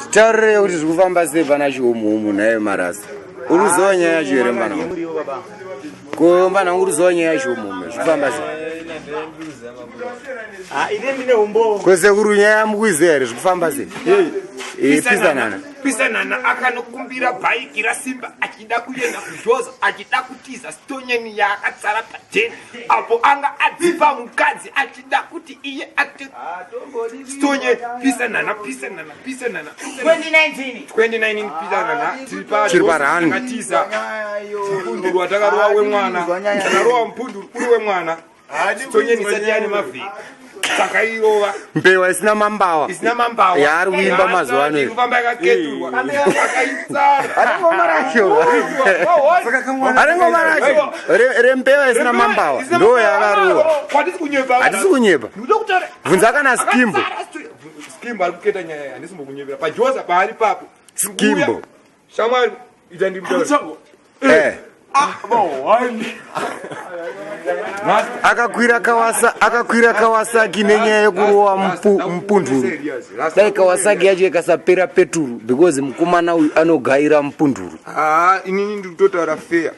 Titaurire kuti zviri kufamba sei pana chihomuhomu nhaye marasa. Uri kuziva nyaya yacho here mfana wangu? Ko mfana wangu uri kuziva nyaya yacho homuhomu zviri kufamba sei? Ah, ini ndine umbowo. Ko sekuru nyaya yamukuiziva here zviri kufamba sei? Eh, pisanana. Pisanana akanokumbira bhaiki raSimba achida kuenda kujoza achida kutiza stonyeni yaakatsara pajeni apo anga adzipa mukadzi achida kuti iye ati stonye pisanana pisanana pisanana 2019 2019 pisanana tiri Tiri parun. paakatiza mupunduru watakarova wemwana takarova mupunduru uri wemwana stonyeni isati yaane mavhiki takairova Mbewa isina mambawa. isina mambawa Yaari kuimba mazuva ano. Irikufamba yakaketurwa akaitsara Ari ngoma racho. Ari ngoma racho. Rembewa isina mambawa. Ndo yakarova. Kwatisi kunyepa. Hatisi kunyepa. Ndinoda kutaura. Bvunza kana Skimbo. Skimbo ari kuketa nyaya iyi, handisi kumbokunyepera. Pajosa paari papo. Skimbo. Shamwari ita ndiri kutaura. Eh. Akakwira Kawasa, akakwira Kawasaki nenyaya yekurowa mupunduru. Dai Kawasaki yacho ikasapera peturu because mukomana uyu anogaira mupunduru. Ah, inini ndiri kutotaura fair.